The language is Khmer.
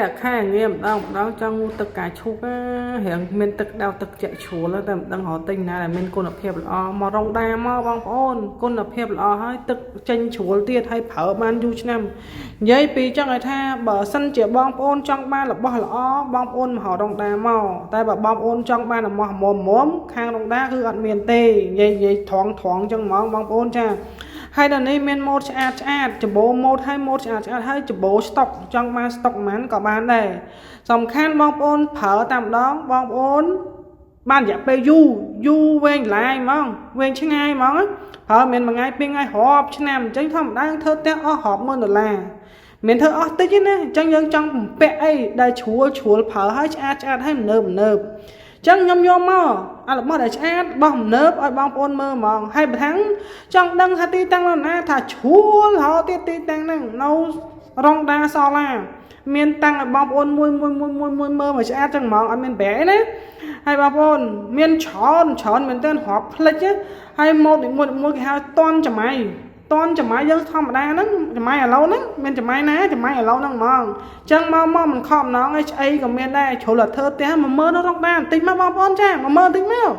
អាខែងាម្ដងម្ដងចង់ងូតទឹកកាឈូកណារៀងមានទឹកដៅទឹកជាក់ជ្រួលតែមិនដឹងរកទិញណាដែលមានគុណភាពល្អមករងដាមកបងប្អូនគុណភាពល្អហើយទឹកចេញជ្រួលទៀតហើយប្រើបានយូរឆ្នាំនិយាយពីចង់ឲ្យថាបើសិនជាបងប្អូនចង់បានរបស់ល្អបងប្អូនមករងដាមកតែបើបងប្អូនចង់បានរបស់មុំមុំខាងរងដាគឺអត់មានទេនិយាយនិយាយត្រង់ត្រង់ចឹងហ្មងបងប្អូនចា ហើយដល់នេះមានម៉ូតឆ្អាតឆ្អាតច្បោម៉ូតហើយម៉ូតឆ្អាតឆ្អាតហើយច្បោស្តុកចង់បានស្តុកប៉ុន្មានក៏បានដែរសំខាន់បងប្អូនប្រើតាមម្ដងបងប្អូនបានរយៈពេលយូរយូរវែងឡាយហ្មងវែងឆ្ងាយហ្មងប្រើមិនមួយថ្ងៃពីរថ្ងៃរាប់ឆ្នាំអញ្ចឹងធម្មតាធ្វើផ្ទះអស់រាប់ម៉ឺនដុល្លារមិនធ្វើអស់តិចទេណាអញ្ចឹងយើងចង់បំពាក់អីដែលជ្រួលជ្រួលប្រើហើយឆ្អាតឆ្អាតហើយនើបនើប ចឹងខ្ញុំយកមកអារបស់ដែលឆ្អាតរបស់ទំនើបឲ្យបងប្អូនមើលហ្មងហើយបើថាងចង់ដឹងថាទីតាំងនៅណាថាជ្រួលរហូតទៀតទីតាំងហ្នឹងនៅរងដាសូឡាមានតាំងឲ្យបងប្អូនមួយមួយមួយមួយមួយមើលមកឆ្អាតចឹងហ្មងអត់មានប្រែណាហើយបងប្អូនមានច្រើនច្រើនមែនទែនរាប់ផ្លិចណាហើយម៉ូតនីមួយៗគេហៅតន់សម័យតន់សម័យយើងធម្មតាហ្នឹងសម័យឥឡូវហ្នឹងមានសម័យណាសម័យឥឡូវហ្នឹងហ្មងអញ្ចឹងមកមកមិនខំណងឯឆ្អីក៏មានដែរជ្រុលតែធ្វើផ្ទះ10000នៅរងដាបន្តិចមកបងប្អូនចា10000បន្តិចមក។